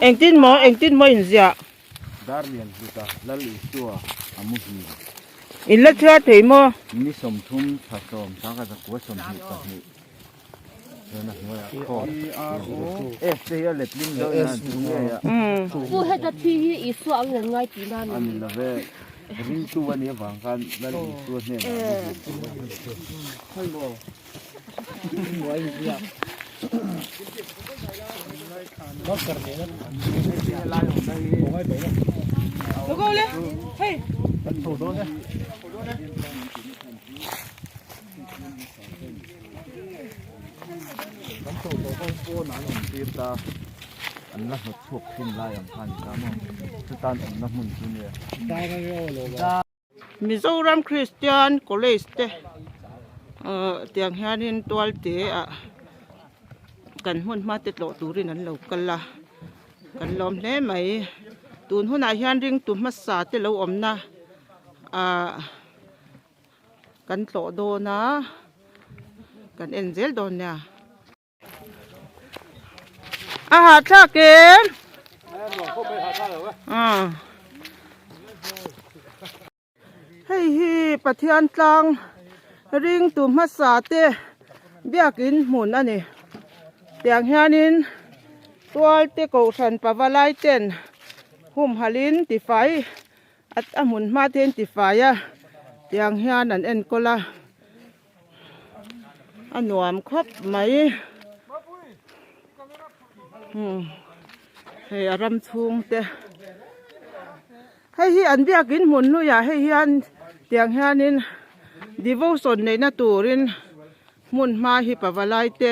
Engtin maw engtin maw in ziah? Darlian hluta Lal Isua a muhil. In la chhiar thei maw? Ni 30 thla 10 sangkhat zakua 22 chuan a hnuaiah khaw F te hi a letling deuh in a han thu ngei a. Pu heta thi hi Isua ang nen ngai tihna a ni. A ni lo ve, ringtu a nih avang khan Lal Isua hnenah a muhil tihna a ni. An la hnawt chhuak thin lai ang kha a ni ta maw chutan awmna hmun chu nia. Mizoram Christian College te ahh tiang hianin tual te ah kan hmun hma te tlawh turin an lo kal a kan lawm hle mai tun hunah hian ringtu hmasa te lo awmna ahh kan tlawh dawn a kan en zel dawn nia. A hahthlak em? Hei hi Pathian tlang ringtu hmasa te biakin hmun a ni. Tiang hianin tual te kohhran pavalai ten humhalhin tifai a hmun hma te an tifai a tiang hian an enkawl a. A nuam khawp mai hei a ram chhung te hei hi an biakin hmun hnuiah hei hian tiang hianin devotion neihna turin hmun hma hi pavalai te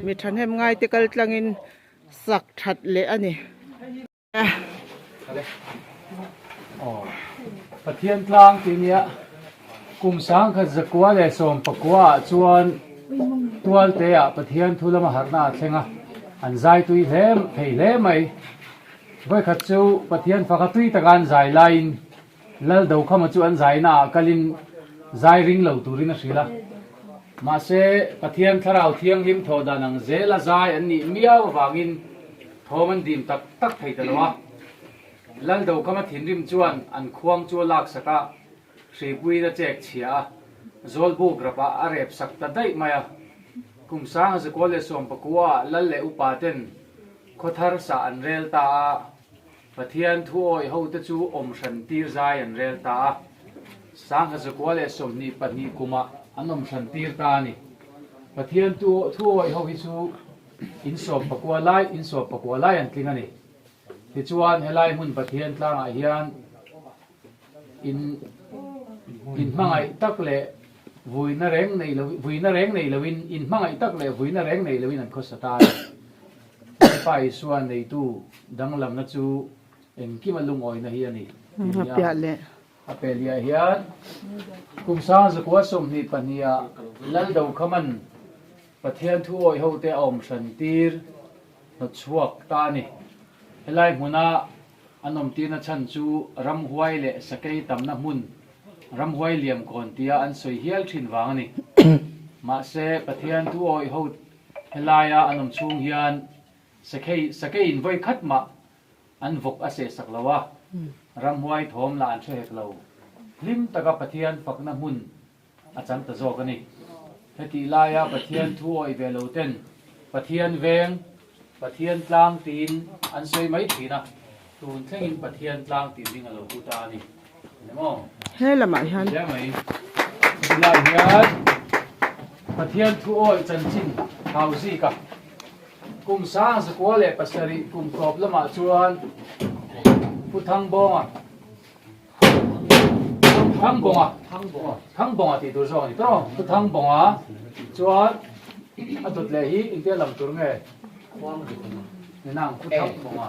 mi thahnem ngai te kal tlangin sak that leh a ni. Pathian tlang tih nia kum 1919 ah chuan tualte ah Pathian thu lama harhna a thleng a, an zai tui hle thei hle mai. Vawikhat chu Pathian faka tui taka an zai laiin Lal Dokhama chu an zaina ah kalin zai ring lo turin a hrilh a. Mahse, Pathian Thlarau Thianghlim thawh dan ang zela zai an nih miau avangin thawm an dim tak tak thei ta lo a. Lal Dokhama thinrim chuan an khuang chu a laksak a, hripuiin a chek chhia a, Zawlbuk rapah a rep sak ta daih mai a. Kum 1919 ah Lal leh upa ten khawthar sah an rel ta a. Pathian thu awih hote chu awm hran tir zai an rel ta a, 1922 kumah an awm hran tir ta a ni. Pathian thu awih ho hi chu in sawm pakua lai in sawm pakua lai an tling a ni. Tichuan helai hmun Pathian tlangah hian in in hmangaih tak leh vuina reng nei lo vuina reng nei loin in hmangaih tak leh vuina reng nei loin an khawsa ta a ni. Lalpa Isua neitu danglamna chu engkima lungawina hi a ni tih a ni a. A pehliah hian kum 1922 ah Lal Dokhaman Pathian thu awih hote a awm hran tir hnawt chhuak ta a ni. Helai hmuna an awm tirna chhan chu ramhuai leh sakei tamna hmun ramhuai liam kawn tia an sawi hial thin vang a ni. Mahse Pathian thu awih ho Helaia an awm chhung hian Sakhei Sakeiin vawi khat mah an vawk a seh sak lo a, ramhuai thawm lah an hre hek lo. Hlim taka Pathian fakna hmun a chang ta zawk a ni. Hetih laia Pathian thu awih ve lo ten Pathian veng, Pathian tlang tiin an sawi mai thin a, tun thlengin Pathian tlang tih hming a lo pu ta a ni. He lamah hian. Helai hian Pathian thu awih chanchin hau zik a, kum 1907 kum tawp lamah chuan Pu Thangbawnga, Thangbawnga, Thangbawnga tih tur zawk a ni tawh, Pu Thangbawnga chuan a dawt leh hi engtia lam tur nge? Ninang Pu Thangbawnga.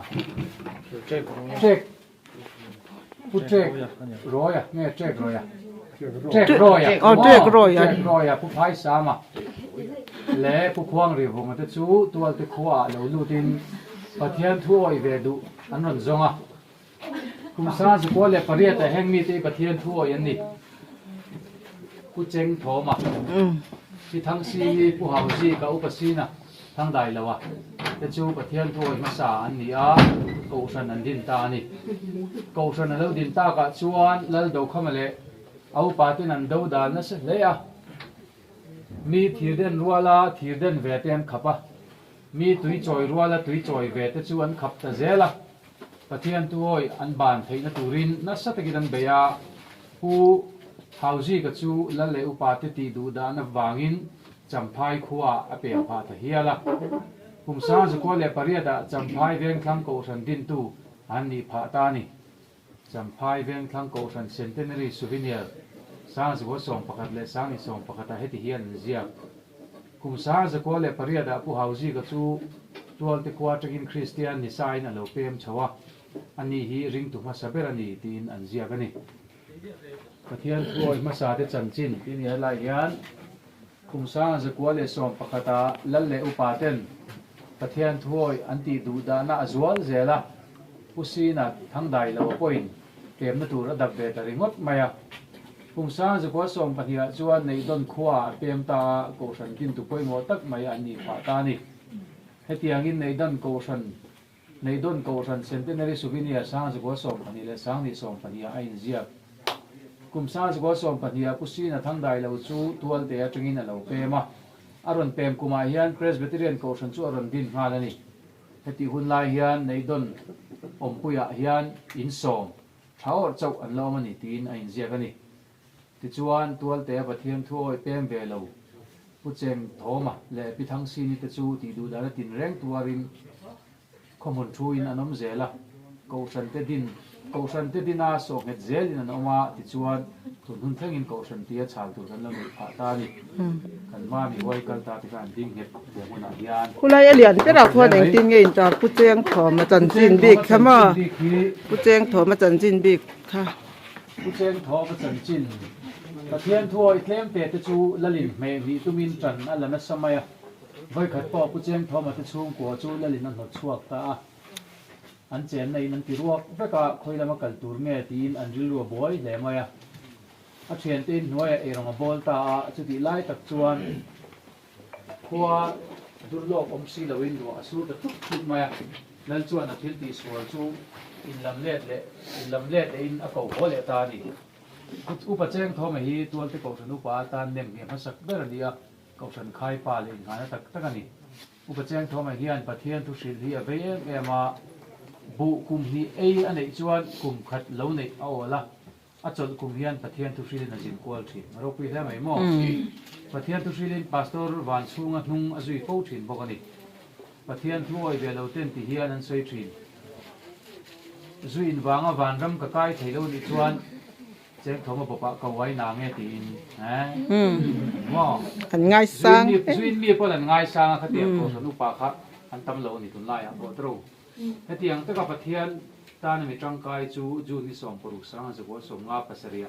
Trek. Pu Trek Rawia nge Trek Rawia? Trek Rawia. Aw Trek Rawia. Trek Rawia Pu Phaisama leh Pu Khuangrivunga te chu Tualte khuaah lo lutin Pathian thu awih ve duh an rawn zawng a. Kum 1908 ah heng mite hi Pathian thu awih an ni. Pu Cheng Thawma, Pi Thangsingi, Pu Hauzi, ka upa Sina. Thangdai lo a te chu Pathian thuawi hmasa an ni a, Kohhran an din ta a ni. Kohhran a lo din takah chuan Lal Dokhama leh a upa ten an do dan nasa hle a. Mi thirden ruala thirden ve te an khap a, mi tui chawi ruala tui chawi ve te chu an khap ta zel a. Pathian thuawi an ban theihna turin nasa takin an bei a, Pu Hauzika chu Lal leh upa te tih duh dahna vangin Champhai khua a peng phah ta hial a. Kum 1808 ah Champhai Vengthlang Kohhran dintu an nih phah ta a ni. Champhai Vengthlang Kohhran Centenary Souvenir 1911 leh 1911 ah heti hian an ziak. Kum 1908 ah Pu Hauzika chu Tualte khua atangin Kristian ni sain a lo pem chho a, ani hi ringtu hmasa ber a ni tiin an ziak a ni. Pathian thuawi hmasa te chanchin tih a ni helai hian kum 1911 ah lal leh upa ten Pathian thuawi an tih duh dahna a zual zel a, Pu Sina Thangdai lo pawhin pemna tur a dap ve ta ringawt mai a. Kum 1912 ah chuan Neihdawn khua a pem ta a, Kohhran dintu pawimawh tak mai an nih phah ta a ni. Hetiangin Neihdawn Kohhran Neihdawn Kohhran Centenary Souvenir 1912 leh 1912 ah a inziak. Kum 1912 ah Pu Sina Thangdai lo chu Tualte atangin a lo pem a. A rawn pem kumah hian Presbyterian Kohhran chu a rawn din nghal a ni. Hetih hun lai hian Neihdawn awmpuiah hian in sawm tha awrh chauh an la awm a ni tiin a inziak a ni. Tichuan, Tualte a Pathian thu awi pem ve lo Pu Cheng Thawma leh Pi Thangsini te chu tih duh dana tinreng tuarin khawhmun thu in an awm zel a, Kohhran te din Kohhran te dina sawh nghet zelin an awm a, tichuan tun hun thlengin Kohhran tia chhal tur kan lo neih phah ta a ni. Kan hma mi huai kal ta te kha an ding nghet ve hmunah hian. Khulai a lian berah khuan engtin nge intar Pu Cheng Thawma chanchin bik kha maw? Pu Cheng Thawma chanchin bik kha. Pu Cheng Thawma chanchin Pathian thuawi tlem te te chu Lalin hmeh hnih tumin tan a la nasa mai a. Vawikhat pawh Pu Cheng Thawma te chhungkua chu Lalin a hnawt chhuak ta a. An chenna in an ti ruak vek a, khawi lama kal tur nge tiin an rilru a buai hle mai a. A thiante in hnuaiah eirawng a bawl ta a, chutih lai tak chuan khua dur lawk awm si loin ruah a sur ta tuk tuk mai a. Lal chuan a thil tihsual chu inlam let leh inlam let lehin a ko haw leh ta a ni. Upa Cheng Thawma hi Tualte Kohhran upa atan nem hniam hmasak ber a ni a, Kohhran khaipa leh inghahna tak tak a ni. Upa Cheng Thawma hian Pathian thu hrilh hi a vei em em a, buh kum hnih ei a neih chuan kum khat lo neih a awl a, A chawlh kum hian Pathian thu hrilhin a zin kual thin. A ropui hle mai maw? Pathian thu hrilhin Pastor van chhunga hnung a zui fo thin bawk a ni. Pathian thu awi ve lo ten ti hian an sawi thin. Zuin vanga vanram ka kai thei lo nih chuan Chengthawma bawpah ka uai na nge tiin maw? An ngaisang. Zuin mi pawn an ngaisang a khatiang kohhran upa kha an tam lo a ni tunlaiah pawh tro. Hetiang taka Pathian tana mi tangkai chu June ni 16 1957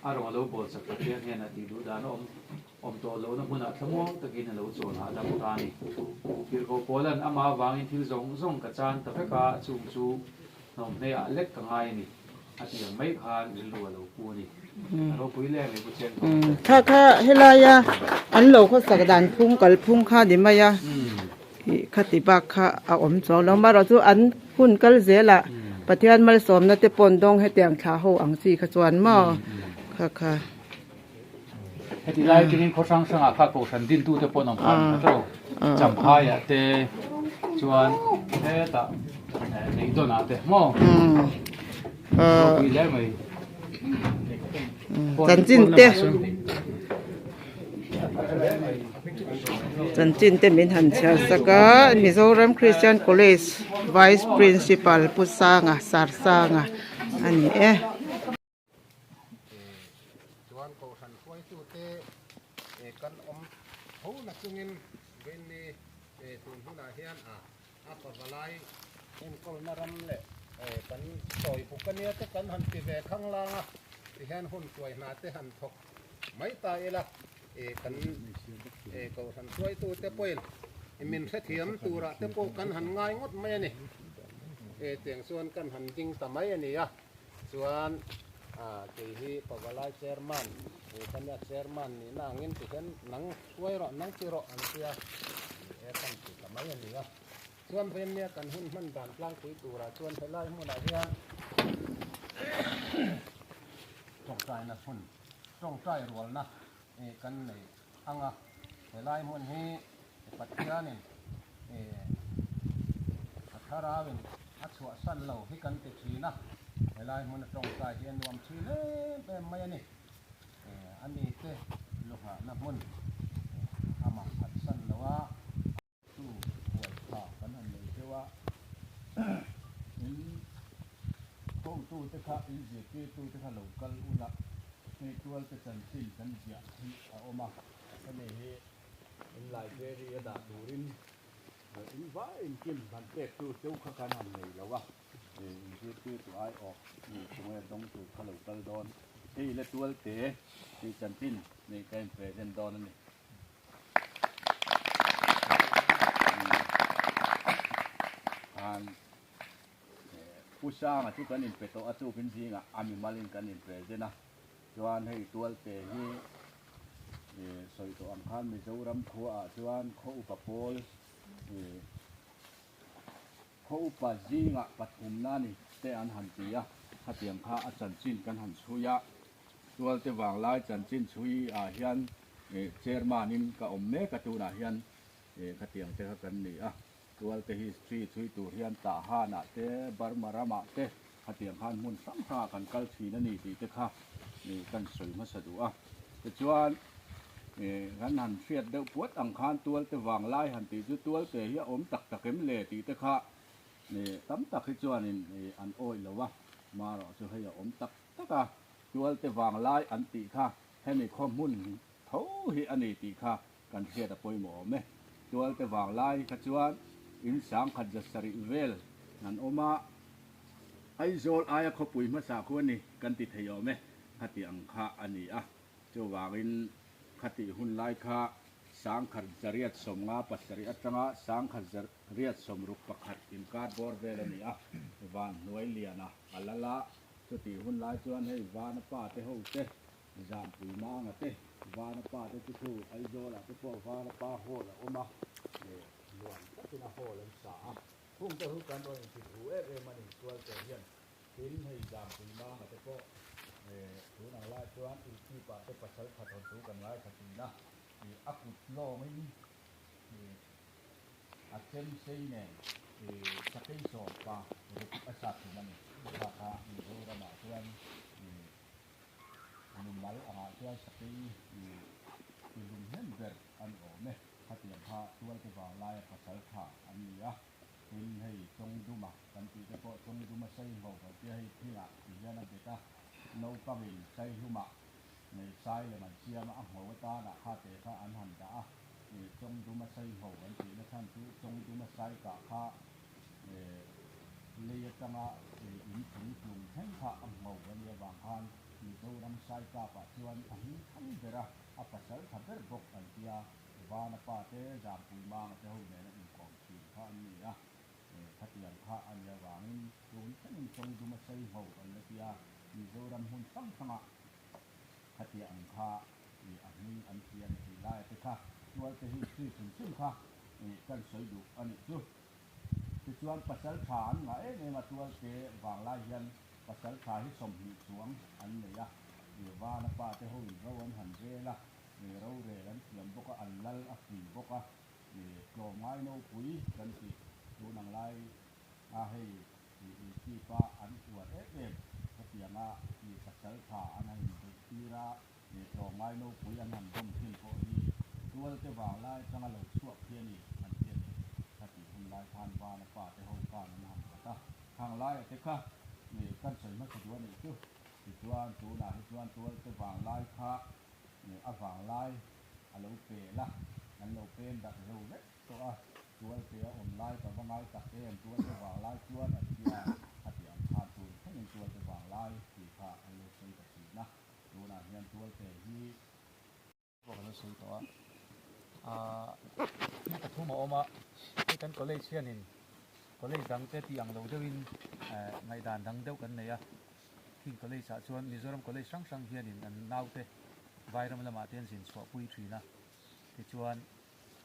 a rawn a lo bawl chak Pathian hian a tih duh dan a awm awm tawh lohna hmunah thlamuang takin a lo chawl hahdam ta a ni. Tirhkoh Paula'n amah avangin thil zawng zawng ka chan ta vek a, chung chu hnawmhneiah lek ka ngai a ni a ti ang mai khan rilru a lo pu a ni. A ropui leh mai Pu Cheng Thawng. Kha kha helaia an lo khawsak dan phung kalphung kha ni mai a. Ih khati bak kha a awm chuang lo marawh chu an hun kal zelah Pathian malsawmna te pawn dawng hetiang thlah ho ang chi kha chuan maw kha kha. Heti lai atangin khaw hrang hrangah kha kohhran dintu te pawn awm khan kha tawh Champhaiah te chuan hetah Neihdawnah te maw ropui hle mai. Chanchin te. Chanchin te min han chhiar sak a Mizoram Christian College Vice Principal Pu Sanga Sarsanga a ni e. Chuan kohhran hruaitute kan awm tho na chungin vawiinni tun hunah hian a a pavalai enkawlna ram leh kan sawi buk ania te kan han ti ve khanglang a tihian hun tuai hna te han thawk mai ta ila kan kohhran hruaitute pawhin min hrethiam turah te pawh kan han ngai ngawt mai a ni. Tiang chuan kan han ding ta mai a ni a, chuan kei hi Pavalai Chairman ka nia, Chairman nihna angin tihian nang hruai rawh, nang ti rawh an tia. e kan ti ta mai a ni a. Chuan Vemnia kan hun hman dan tlangpui turah chuan helai hmunah hian tawngtaina hmun, tawngtai rualna kan nei ang a. Helai hmun hi Pathianin a thlarauin a chhuahsan lo hi kan ti thin a, helai hmuna tawngtai hi a nuam thin em em mai a ni. A mite luhngahna hmun amah phatsan lo a. Chu huai tha kan han nei deuh a, in hotute kha, in zirtirtute kha lo kal ula, hei tualte chanchin kan ziah hi a awm a. Hemi hi in library a dah turin in vai inkim han pek tu cheu kha kan han nei lo a, in zirtirtu aiawh tunge dawng tur kha lo kal dawn. Hei la tualte tih chanchin nei ka in present dawn a ni. An Pu Sanga chu kan inpe tawh a chukin zingah a mimalin kan in present a, chuan hei Tualte hi sawi tawh ang khan Mizoram khuaah chuan khaw upa pawl khaw upa zingah pathumna ni te an han ti a, khatiang kha a chanchin kan han chhui a. Tualte vanglai chanchin chhui ah hian chairman in ka awm mek a tunah hian khatiang te kha kan ni a, Tualte history chhui tur hian Tahan ah te Burma ram ah te khatiang khan hmun hrang hrang ah kan kal thin a ni tih te kha kan sawi hmasa duh a. Tichuan kan han hriat deuh puat ang khan Tualte vanglai han tih chu Tualte hi a awm tak tak em le tih te kha tam tak hi chuanin an awih lo a, marawh chu hei a awm tak tak a, Tualte vanglai an tih kha hemi khaw hmun tho hi a ni tih kha kan hriat a pawimawh awm e. Tualte vanglai kha chuan in sangkhat za sarih vel an awm a, Aizawl aia khawpui hmasa khu a ni kan ti thei awm e, khati ang kha a ni a. Chuvangin khatih hun lai kha sangkhat zariat sawmnga pasarih atanga sangkhat zariat sawmruk pakhat inkar bawr vel a ni a, van hnuai liana a lal a. Chutih hun lai chuan hei Vana pa te ho te, Zampui Manga te, Vana pa te chu thu Aizawlah te pawh Vana pa hall a awm a, leh nuam takin a hall an sa a. Hung te hu kan rawn inthit hu em em a ni Tualte hian. Tin, hei Zampui Manga te pawh tun ang lai chuan YouTube ah te pasal khat hawn thu kan ngaithla thin a, a kut lawngin A chem sei nen sakei sawm pa ruk a sat hlum a ni. Kha kha Mizoramah chuan mimal angah chuan sakei ti hlum hnem ber a ni awm e. Khatiang kha Tualte Vanglaia pasal tha an ni a, tin hei Chawngduma kan tih te pawh Chawngduma Saiho kan tia hei thingah ti hian a bet a, naupangin Saihlumah Nei sai lem an siam a, a ngho atana kha te kha an han dah a, Chawngduma sai ngho an tihna chhan chu Chawngduma sai kah kha lei atanga in chung tlung thleng kha a ngho a nih avang khan Mizoram sai kapah chuan a hming thang ber a, a pasal tha ber bawk an tia, Vana pa te, Zampui Manga te ho nena inkawm thin kha an ni a, khatiang kha a nih avangin tun thlengin Chawngduma sai ngho an la tia, Mizoram hmun hrang hrangah Khatia ang kha ih a hming an hria ni tih lai te kha tualte hi hri hrim hrim kha ih kan sawi duh a nih chu. Tichuan pasal tha an ngah em em a tualte vanglai hian pasal tha hi 20 chuang an nei a, ih vana pa te ho in ro an han rel a, ih rorel an thiam bawk a, an lal a fing bawk a, ih tlawmngai nopui kan tih tun ang lai a hei Ih Egypt-a an uar em em hetianga ih pasal tha an han inbeih tir a, ih tlawmngai nopui an han bawm thin pawh hi tualte vanglai atanga lo chhuak khi a ni an ti a ni. Khatih hun lai khan Vana pa te ho khan an han vat a, khang laia te kha ih kan sawi hmasa duh a nih chu. Tichuan tunah hi chuan tualte vanglai kha ih a vanglai a lo pel a, an lo pen darh zo vek tawh a. Tualte a awm lai ka va ngai tak em, tualte vang lai chuan an tia a tih ang khan tun thlengin tualte vang lai tih kha an lo sawi ta thin a, tunah hian tualte hi. Pawh kan lo sawi tawh a, aah hmun pathum a awm a, hei kan college hianin college dang te tih ang lo deuhin ngaihdan dang deuh kan nei a, King College ah chuan Mizoram college hrang hrang hianin an naute Vairam lamah te an zin chhuahpui thin a, tichuan.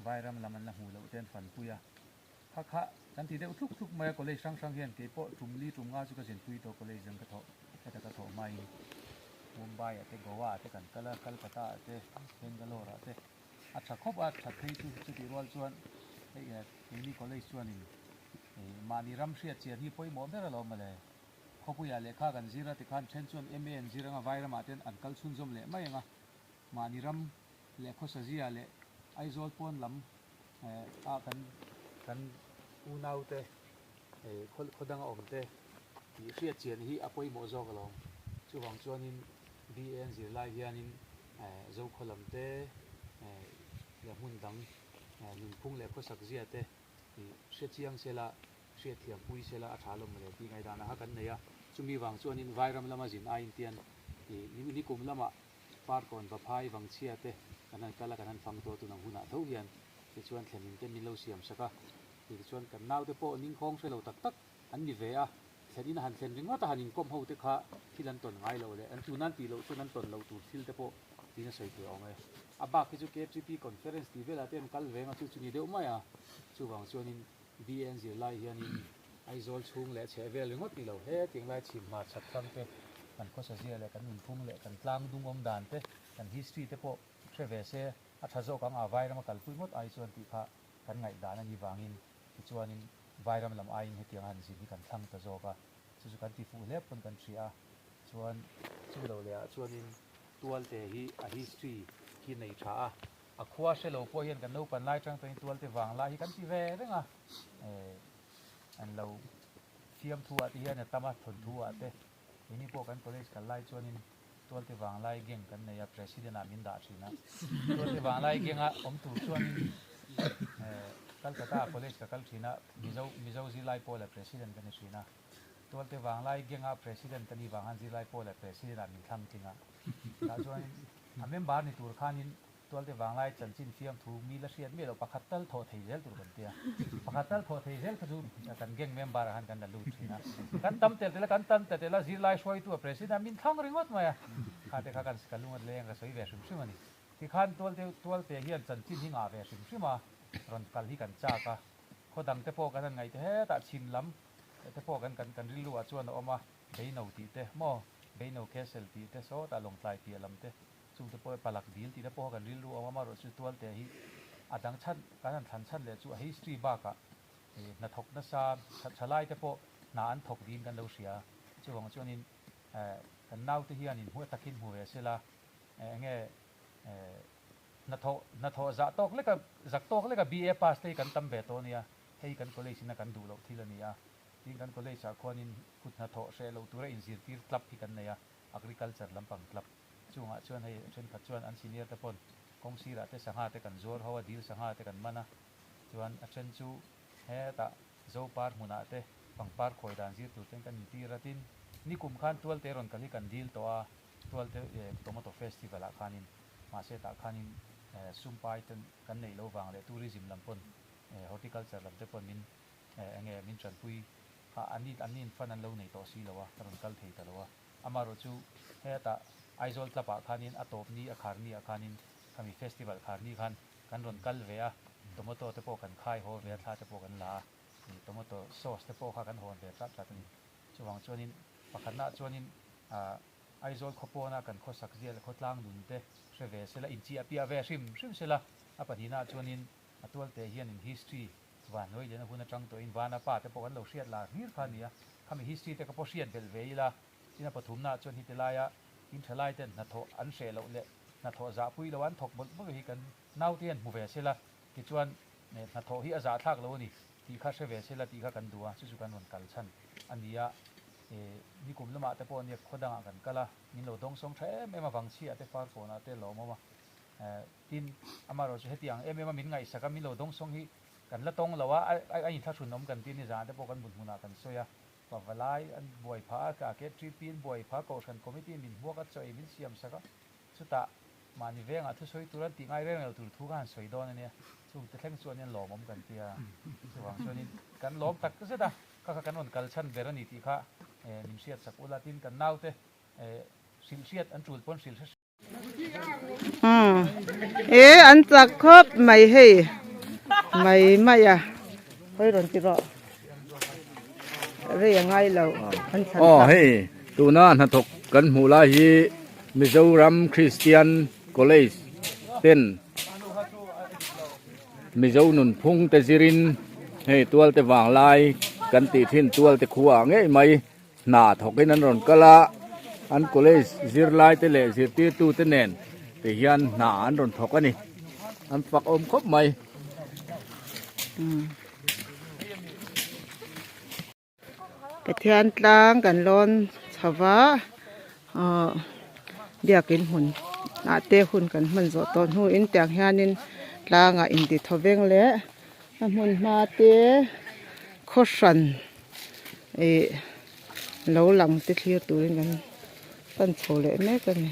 Vairam lam an la hmuh loh te an fanpui a. Kha kha kan ti deuh thluk thluk mai a, college hrang hrang hian kei pawh tum li tum nga chu ka zinpui tawh college dang ka thawh heta ka thawh hmain Mumbai ah te Goa ah te kan kal a, Calcutta ah te Bangalore ah te a tha khawp a, that phei chu chutih rual chuan hei keini college chuanin mahni ram hriat chian hi pawimawh ber alawm mawle. Khawpuiah lehkha kan zir a tikhan then chuan MA an zir anga Vairamah ten an kal chhunzawm leh mai anga mahni ram leh khawsazia leh Aizawl pawn lam ah kan kan unaute khaw danga awm te tih hriat chian hi a pawimawh zawk alawm. Chuvang chuanin BA an zir lai hianin Zokhaw lam te leh hmun dang nunphung leh khawsakzia te tih hre chiang sela hriatthiam pui sela a tha lawm mawle tih ngaihdan aha kan nei a. Chumi vang chuanin Vairam lama zin aiin tian nikum lamah Parkawn Vaphai Vangchhia te kan han kal a, kan han fang tawh tun ang hunah tho hian tichuan thlenin te min lo siam sak a, tichuan kan naute pawh ningkhawng hre lo tak tak an ni ve a, thlenin a han thlen ringawt a han inkawm ho te kha thil an tawn ngai loh leh an tun an tih loh chuan an tawn loh tur thil te pawh tiin a sawi thei awm e. A bak hi chu KTP conference tih velah te an kal veng a chu chu ni deuh mai a, chuvang chuanin BN zirlai hianin Aizawl chhung leh chheh vel ringawt ni lo he tinglai chhim hmar chhak thlang te kan khawsa zia leh kan nunphung leh kan tlang dung awm dan te kan history te pawh hre ve se a tha zawk ang a Vairam a kalpui ngawt ai chuan tih kha kan ngaihdan a nih vangin tichuanin Vairam lam aiin hetiang a han zin hi kan thlang ta zawk a chu chu kan ti fuh hle pawn kan hria a chuan chu lo leh ah chuanin Tualte hi a history hi nei tha a. A khua hre lo pawh hian kan naupan lai tang tawhin tualte vang lai hi kan ti ve reng a, an lo fiamthu ah te hian a tam a, thawnthu ah te keini pawh kan college kal lai chuanin tualte vang lai gang kan nei a, president ah min dah thin a, tualte vang lai gang a awm tur chuanin Calcutta ah college ka kal thin a, Mizo Mizo zirlai pawh leh president ka ni thin a, tualte vang lai gang a president ka nih vang khan zirlai pawh leh president ah min thlang tling a, tah chuanin A member ni tur khanin Tualte Vanglai chanchin fiamthu mi la hriat miah loh pakhat tal thawh thei zel tur kan ti a. Pakhat tal thawh thei zel kha chu kan gang member ah khan kan la lut thin a. Kan tam tel tel a, kan tam tel tel a, zirlai hruaitu a president a min thlang ringawt mai a. Kha te kha kan ka lung a leng ka sawi ve hrim hrim a ni. Tikhan Tualte Tualte hian chanchin hi ngah ve hrim hrim a, rawn kal hi kan chak a. Khaw dang te pawh kan han ngaih te hetah chhim lam te pawh kan kan rilru ah chuan a awm a. Beino tih te maw, Beino Castle tih te sawtah Lawngtlai piah lam te, chung te pawh Palak dil tih te pawh kan rilru a awm a, amaherawh chu Tualte hi a dang chhan kan han thlan chhan leh chu a history bakah hnathawk nasa thalai te pawh hna an thawk ding kan lo hria, chuvang chuanin kan naute hianin hmuh takin hmu ve sela enge hnathawh hnathawh zah tawk leka zak tawk leka BA pass te hi kan tam ve tawh ania, hei kan college ina kan duh loh thil a ni a. Tin, kan college ah khuanin kut hnathawh hreh loh tura inzirtir club hi kan nei a, agriculture lampang club. Chungah chuan hei thenkhat chuan an senior te pawn kawng sirah te sangha te kan zuar ho a, dil sangha te kan man a, chuan a then chu hetah Zopar hmunah te pangpar khawi dan zir tur ten kan intir a, tin nikum khan Tualte rawn kal hi kan dil tawh a, Tualte Tomato Festival ah khanin mahse tah khanin sumpai ten kan neih loh vang leh tourism lam pawn horticulture lam te pawn min Enge min tanpui kha an ni an in fan an lo nei tawh si lo a, ka rawn kal thei ta lo a. Amaherawh chu hetah Aizawl club ah khanin a tawp ni a khar ni ah khanin khami festival khar ni khan kan rawn kal ve a, tomato te pawh kan khai haw ve a, thla te pawh kan la a, ih tomato sauce te pawh kha kan hawn ve tlat tlat a ni. Chuvang chuanin pakhatna chuanin ah Aizawl khawpawna kan khawsak zia leh khawtlang nun te hre ve sela, inchiah piah ve hrim hrim sela, a pahnihna chuanin a tualte hianin history Van Hnuai Liana hun atang tawhin Vana pa te pawh kan lo hriat lar hlir kha a ni a, khami history te ka pawh hriat belh ve ila, tin a pathumnaah chuan hiti laia in thalai ten hnathawh an hreh loh leh hnathawh zahpui lo an thawk mawlh mawlh hi kan naute hian hmu ve sela tichuan hnathawh hi a zahthlak lo a ni tih kha hre ve sela tih kha kan duh a, chu chu kan rawn kal chhan a ni a, nikum lamah te pawh nia khaw dangah kan kal a, min lo dawngsawng tha em em a, Vangchhia te Farkawnah te lawmawm a. Tin, amaherawh chu heti ang em em a min ngaihsak a, min lo dawngsawng hi kan la tawng lo a, a inthlahrun awm kan ti a ni, zan te pawh kan bunhmunah kan sawi a, pavalai an buai phah a, ka KTP an buai phah a, Kohhran Committee min hmuak a, chaw ei min siam sak a, chutah mahni vengah thusawi tur an tih ngai reng lo tur thu kha han sawi dawn a nia, chung te thleng chuan in lawmawm kan ti a, chuvang chuanin kan lawm tak zet a, kha kha kan rawn kal chhan ber a ni tih kha min hriat sak ula, tin kan naute hrilh hriat an tul pawn hrilh hre E an chak khawp mai hei. mai mai a hawi rawn ti rawh rei a ngai lo an chhan Aw hei tuna hnathawk kan hmuh lai hi Mizoram Christian College ten Mizo nunphung te zirin hei tualte vanglai kan tih thin tualte khua ah ngei mai Hna thawkin an rawn kal a, an college zirlai te leh zirtirtu te nen ti hian hna an rawn thawk a ni. An fak awm khawp mai. Pathian tlang kan lawn chho va, ahh biakin hmun ah te hun kan hman zawh tawh hnuin tiang hianin tlangah inti thawveng leh a hmun hma te khaw hran. Ih lo lang te thlir turin kan pan chho leh mek a ni.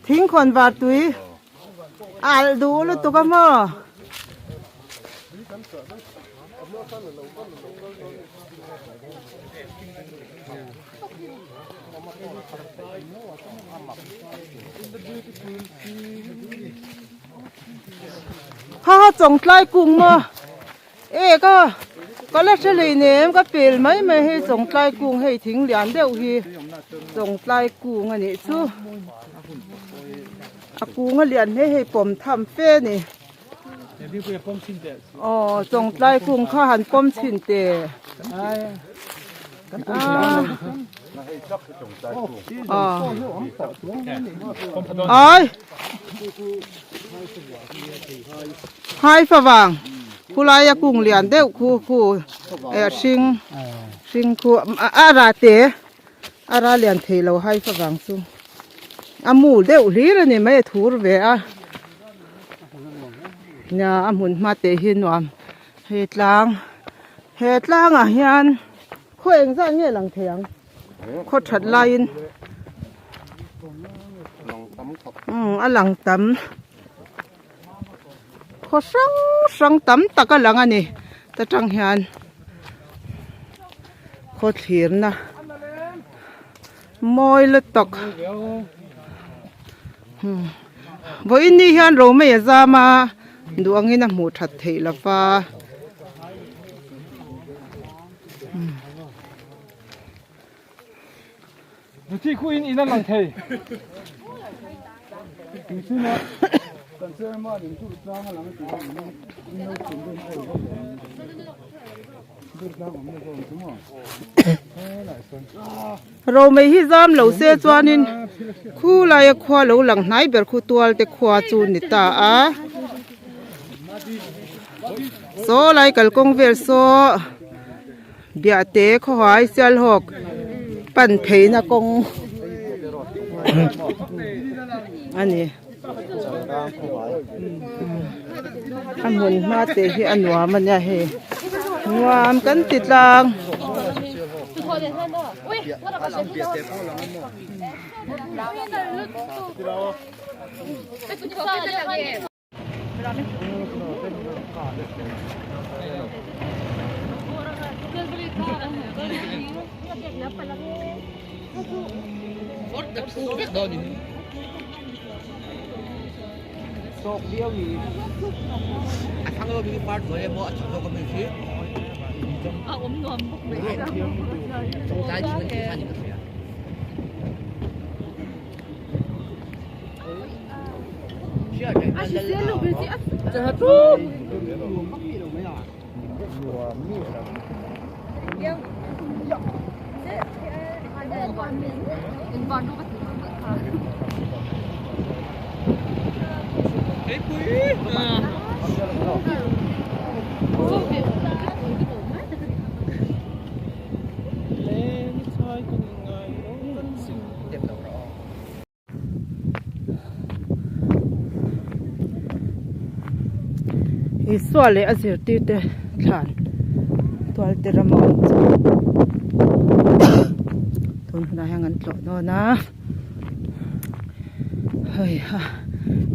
Thing khawn var tui alh duh lutuk a maw. Ha ha chawng tlai kung maw e ka ka la hre hlei nem ka pel mai mai hei chawng tlai kung hei thing lian deuh hi chawng tlai kung a nih chu a kung a lian hle hei pawm tham fe a ni aw chawng tlai kung kha han pawm chhin teh Ai Hai favang khulai a kung lian deuh khu khu eh hring hring khu a ra te a ra lian thei lo hai favang chu a mu deuh hlir a ni mai a thur ve a nia a hmun hma te hi nuam He tlang he tlangah hian khaw eng zat nge lang thei ang khaw that laiin umm a lang tam khaw hrang hrang tam tak a lang a ni ta tang hian khaw thlirna mawi lutuk vawiin ni hian romei a zam a duh angin a hmuh that theih lo va Romei hi zam lo se chuanin khu laia khua lo lang hnai ber khu tual te khua chu ni ta a saw lai kalkawng vel saw biahte khawhai sialhawk pan pheina kawng a ni. A hmun hma te hi a nuam a nia hei nuam kan ti tlang. Isua leh a zirtirte thlan tual te ram a awm chu tun hunah hian kan tlawh dawn a hei ha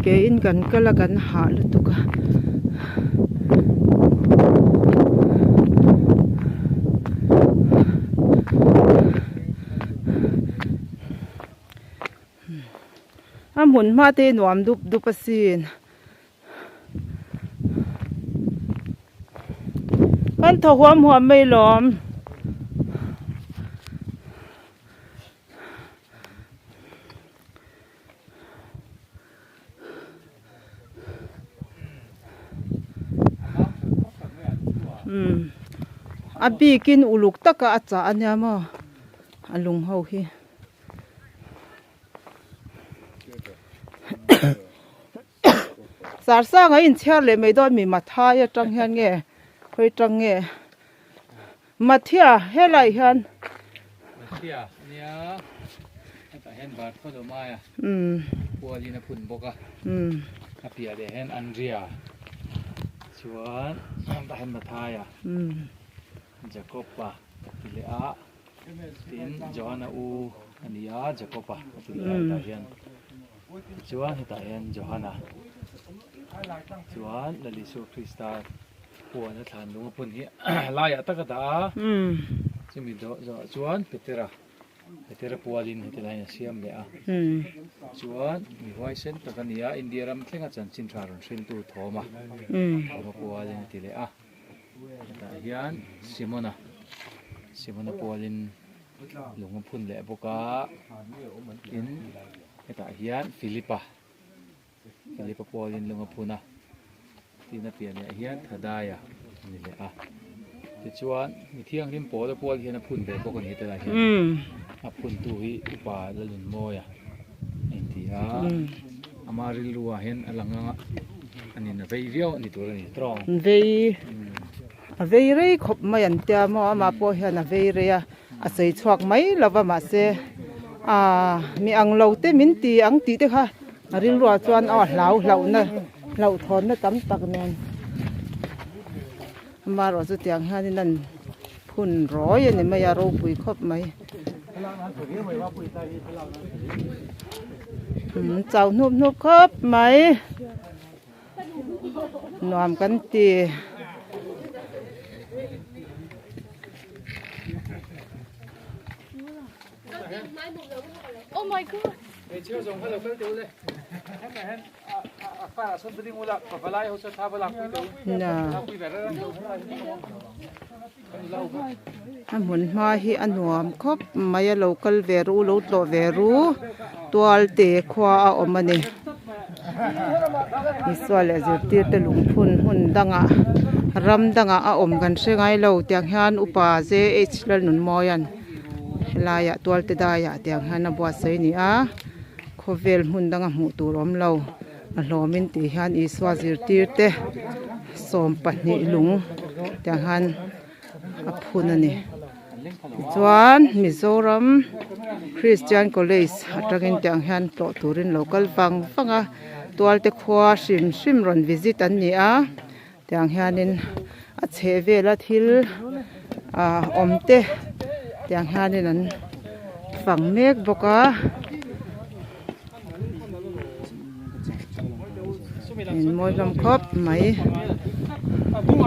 ke in kan kal a kan hah lutuk a. A hmun hma te hi nuam dup dup asin. Kan thaw huam huam mai lawm. Umm a bikin uluk taka a chah ania maw a lung ho hi. Sarsang a inchhiar leh mai dawn mi Mathai atang hian nge khawi tang nge Mathia helai hian Mathia nia hetah hian Bartholomaia pualin a phun bawk a a piah leh hian Andria chuan hetah hian Mathaia Jacob-a ti leh a. Tin, Johana u a ni a, Jakob-a a ti leh a hetah hian. Tichuan hetah hian Johana chuan Lal Isua Krista puan a thlan lung a phun hi laiah tak a dah a, chumi dawh zawhah chuan Petera, Petera pualin heti laiin a siam leh a. Chuan mi huaisen tak a ni a, India ram thlenga chanchin tha rawn hriltu Thawma, Thawma pualin a ti leh a. Hetah hian Simona Simona pualin lung a phun leh bawk a tin hetah hian Philipa Philipa pualin lung a phun a tin a pian leh hian Thadaia a ni leh a tichuan mi thianghlim pawl a pual hian a phun ve bawk a ni hetilai hian a phun tu hi upa Lalnunmawia a inti a ama rilru ah hian a lang ang a. A nin a vei viau a ni tur a ni tawng. Vei a vei rei khawp mai an tia maw amah pawh hian a vei rei a a sawi chhuak mai lo va mahse ah mi ang lo te min ti ang tih te kha a rilruah chuan aw a hlau hlauhna hlauhthawnna tam tak nen amaherawh chu tiang hianin an phun rawi a ni mai a ropui khawp mai. Umm chau hnup hnup khawp mai nuam kan ti. A hmun hma hi a nuam khawp mai a lo kal ve ru lo tlawh ve ru tual te khua a awm a ni Isua leh zirtir te lungphun hmun dangah ram dangah a awm kan hre ngai lo tiang hian upa JH Lalnunmawia'n helaiah tual te daiah tiang hian a buatsaih a ni a khawvel hmun danga hmuh tur awm lo. A hlawmin tih hian Isua zirtirte 12 lung tiang hian a phun a ni. Tichuan Mizoram Christian College atangin tiang hian tlawh turin lo kal vang vang a, tualte khua hrim hrim rawn visit an ni a, tiang hianin a chhehvela thil ah awm te tiang hianin an fang mek bawk a. In mawi hlawm khawp mai. A hmun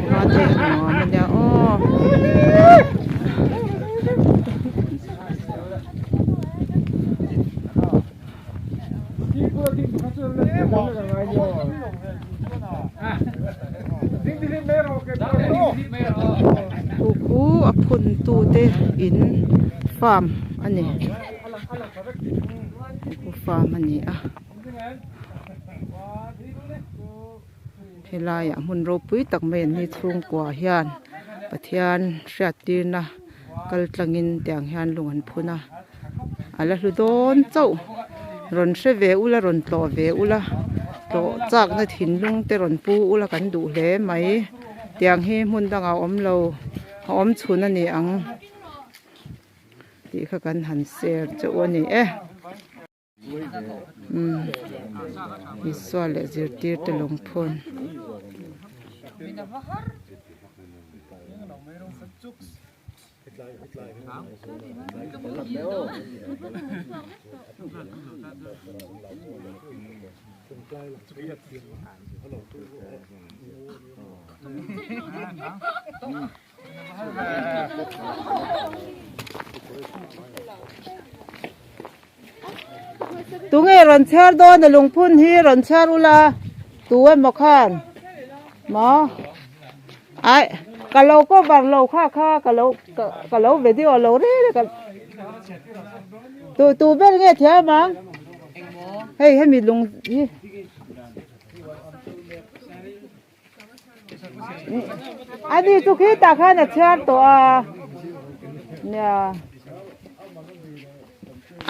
hma te a nuam a nia aw. Khu khu a phun tu te in farm a ni khu farm a ni a helaiah hmun ropui tak mai an ni chhungkua hian Pathian hriat tirna kal tlangin tiang hian lung an phun a a la hlu dawn chauh rawn hre ve ula rawn tlawh ve ula tlawh chakna thinlung te rawn pu ula kan duh hle mai tiang hi hmun dangah a awm lo a awm chhun a ni ang. Tih kha kan han share che u a ni e. Umm Isua leh zirtirte lungphun. Tunge rawn chhiar dawn a lungphun hi rawn chhiar ula tu emaw khan maw aih ka lo cover lo kha kha ka lo ka lo video lo reng reng a tu tu ber nge thiam ang hei hemi lung hi. Ani chu khitah khan a chhiar tawh a nia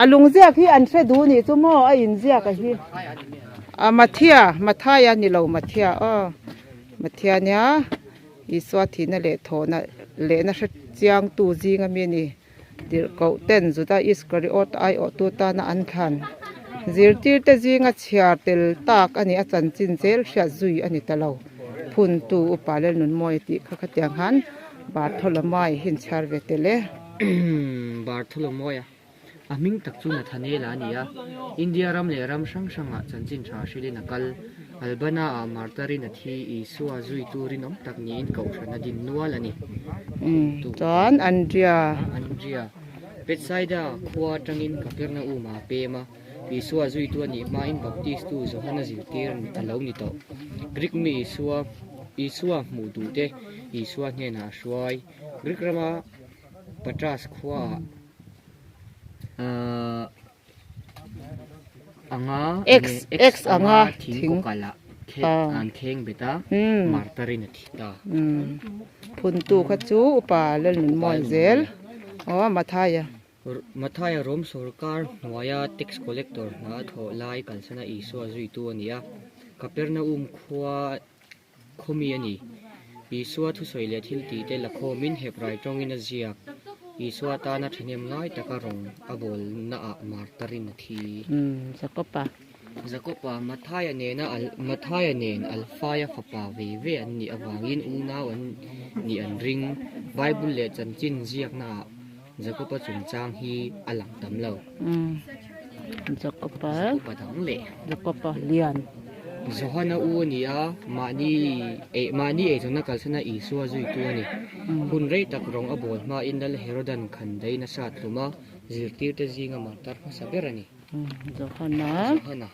a lung ziak hi an hre duh nih chu maw a in ziak a hi a Mathia Mathaia ni lo Mathia aw Mathia nia Isua thihna leh thawhna lehna hre chiang tu zing ami a ni. Tirhkoh ten Juda Iskariot aiawhtu tana an thlan zirtirte zinga chhiar tel tak a ni a chanchin zel hriat zui a ni ta lo. Phuntu Upa Lalnunmawia tih kha khatiang han Bartholomae hi an chhiar ve tel e. Bartholomae a hming tak chu Nathanael-a a ni a, India ram leh ram hrang hrangah chanchin tha hrilhin a kal. Albana-ah Martarin a thi, Isua zuitu rinawm tak niin kohhran a din nual a ni. Chuan Andria. Andria. Bethsaida khua atangin Kapernaum-ah a pem a, Isua zuitu a nih hmain Baptistu Johana zirtir a lo ni tawh. Greek mi Isua Isua hmuh duhte Isua hnenah a hruai. Greek rama Patras khuaah ahh. Anga X X anga thing kawkalah an kheng bet a martarin a thi ta. Phuntu kha chu upa Lalnunmawi zel aw Mathaia. Mathaia Rom sawrkar hnuaia tax collector hna a thawh lai kalsana Isua zuitu a ni a, Kapernaum khua Khawmi a ni. Isua thusawi leh thil tihte la khawmin Hebrai tawngin a ziak. Isua tana thahnem ngai taka rawng a bawlnaah martarin a thi. Jakoba. Jakoba, Mathaia nena Mathaia nen Alfaia fapa ve ve an nih avangin unau an nih an ring. Bible leh chanchin ziaknaah Jakoba chungchang hi a lang tam lo. Jakoba. Jakoba dang leh. Jakoba lian. Johana u a ni a, mahni eh mahni eizawnna kalsana Isua zuitu a ni. Hun rei tak rawng a bawl hmain Lal Herodan khan daih nasa tlum a, zirtirte zinga martar hmasa ber a ni. Johana. Johana.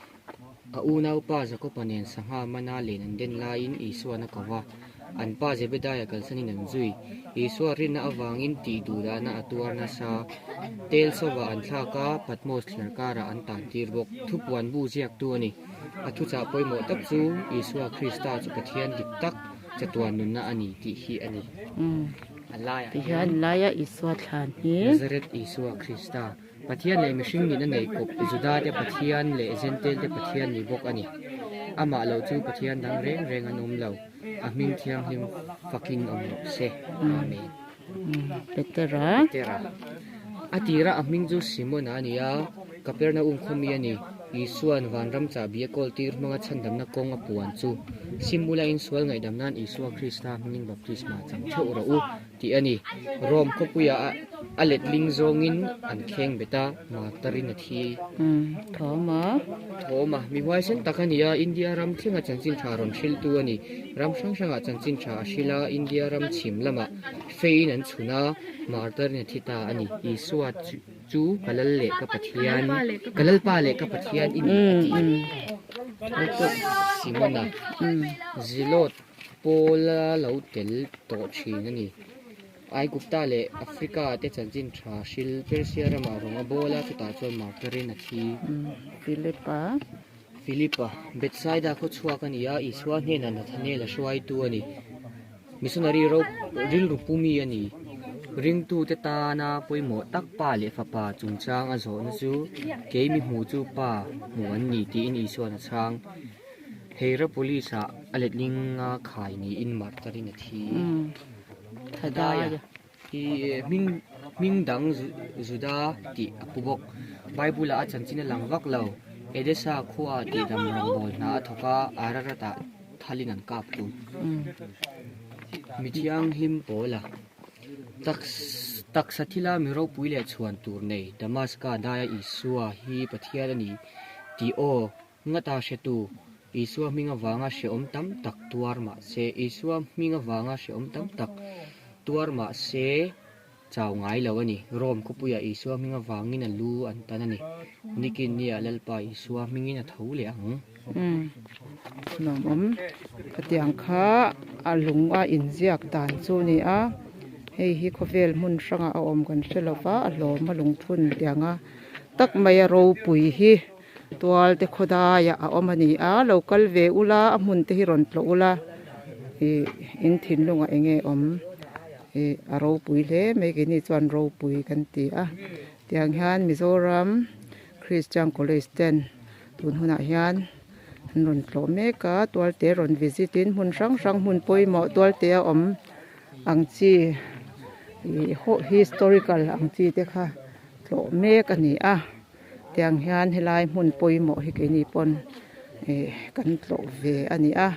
A unaupa Jakoba nen sangha mana len an den laiin Isua'n a ko va, an pa Zebedaia kalsanin an zui. Isua rinna avangin tih duh dahna a tuar nasa. Tel sova an thlak a, Patmos thliar karah an tan tir bawk. Thupuan bu ziaktu a ni. A thuchah pawimawh tak chu Isua Krista chu Pathian dik tak chatuan nunna a ni tih hi a ni. A laiah hian Nazareth Isua Krista. Pathian leh mihring nihna nei kawp Judate Pathian leh Jentail-te Pathian ni bawk a ni. Amah lo chu Pathian dang reng reng an awm lo. A hming thianghlim fakin awm rawh se. Amen. Petera. Petera. A tira a hming chu Simona a ni a, Kapernaum khawmi a ni. Isua'n vanram chahbi a kawl tir hmanga chhandamna kawng a puan chu Simula insual ngaihdam nan Isua Krista hmingin baptisma chang theuh rawh u. Tih a ni. Rome khawpuiah a letling zawngin an kheng bet a, martarin a thi. Thawma. Thawma, mi huaisen tak a ni a, India ram thlenga chanchin tha rawn hriltu a ni. Ram hrang hrangah chanchin tha a hril a, India ram chhim lamah feiin an chhun a, martarin a thi ta a ni. Isua chu ka lal leh ka Pathian, ka Lalpa leh ka Pathian i ni a ti. Simona, Zilot. Paula lo tel tawh thin a ni. Aigupta leh Africa te chanchin tha hril Persia ramah rawng a bawl a, chutah chuan martarin a thi. Philipa. Philipa, Bethsaida khaw chhuak a ni a, Isua hnenah Nathanael a hruaitu a ni. Missionary ro rilru pumi a ni. Ringtute tana pawimawh tak Pa leh Fapa chungchang a zawhna chu, Kei mi hmu chu Pa hmu an ni tiin Isua'n a chhang. Hierapolis ah a letling a khai niin martarin a thi. Thadaia hi hming Hming dang Juda tih a pu bawk. Bible-ah a chanchin a lang vak lo. Edessa khuaah tihdam rawngbâwl hna a thawk a, Ararat-ah thalin an kap hlum. Mi thianghlim pawl a taksa thila mi ropui leh chhuan tur nei Damaska daia Isua hi Pathian a ni tih aw ngata hretu Isua hming avanga hrehawm tam tak tuar mah se Isua hming avanga hrehawm tam tak tuar mah se chau ngai lo a ni. Rome khawpuiah Isua hming avangin a lu an tan a ni. Nikin nia Lalpa Isua hmingin a tho leh ang. Umm nuamawm khatiang kha a lung a inziak dan chu a ni a hei hi khawvel hmun hrangah a awm kan hre lo va a hlawm a lungphun tiang a tak mai a ropui hi tual te khawdaiah a awm a ni a lo kal ve ula a hmun te hi rawn tlawh ula ih in thinlungah eng nge awm ih a ropui hle mai keini chuan ropui kan ti a tiang hian Mizoram Christian College ten tun hunah hian an rawn tlawh mek a tualte rawn visit in hmun hrang hrang hmun pawimawh tualte a awm ang chi ih historical ang chi te kha tlawh mek a ni a tiang hian helai hmun pawimawh hi keini pawn ih kan tlawh ve a ni a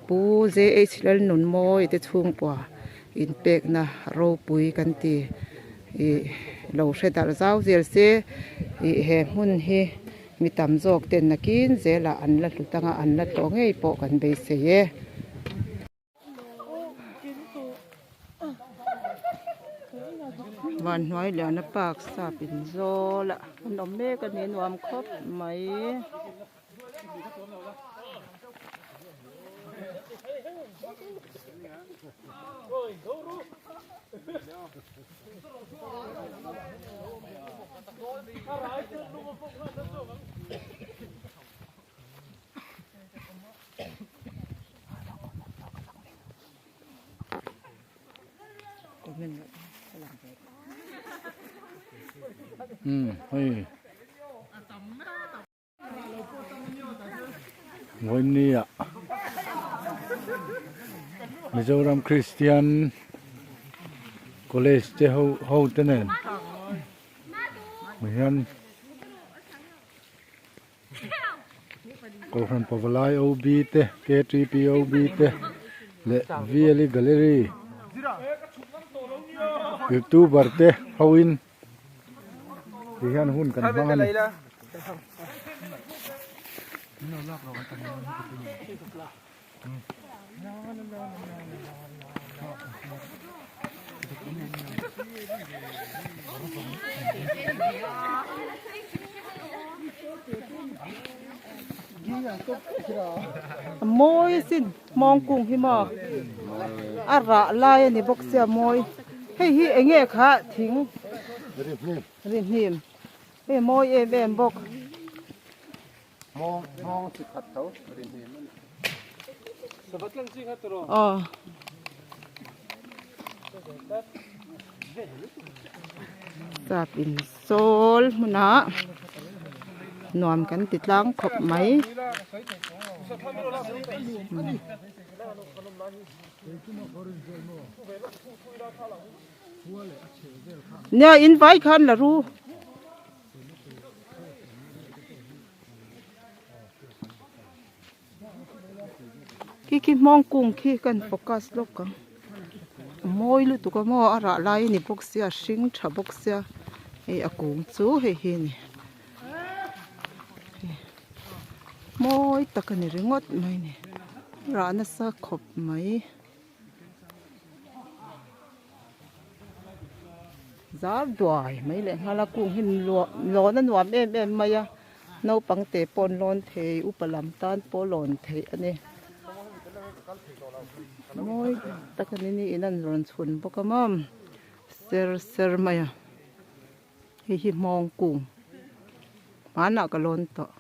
Pu JH Lalnunmawi te chhungkua inpekna ropui kan ti ih lo hre darh zau zel se ih he hmun hi mi tam zawk ten nakin zelah an la hlut anga an la tlawh ngei pawh kan beisei e. Van hnuai liana park sap inzawl a an awm mek a ni nuam khawp mai. Umm hei. Vawinia Mizoram Christian College te ho ho te nen hian Kohhran Pavalai OB te KTP OB te leh VLE Gallery Youtuber te hoin Ti hian hun kan hmang a ni. A mawi asin hmawng kung hi maw a rah lai a ni bawk sia mawi hei hi eng nge kha thing rihnim hei mawi em em bawk aw. Sap in sawl hmunah nuam kan ti tlang khawp mai. Nia in vai khan la ru. Khi khi hmawng kung khi kan focus lawk ang a mawi lutuk a maw a rah lai a ni bawk sia a hring tha bawk sia hei a kung chu hei hi a ni mawi tak a ni ringawt mai a ni rah nasa khawp mai. Zar duai mai leh nghal a kung hi lawn a nuam em em mai a naupang te pawh an lawn thei upa lam tan pawh lawn theih a ni mawi tak a ni niin an rawn chhun bawk a maw ser ser mai a hei hi hmawng kung hmanah ka lawn tawh.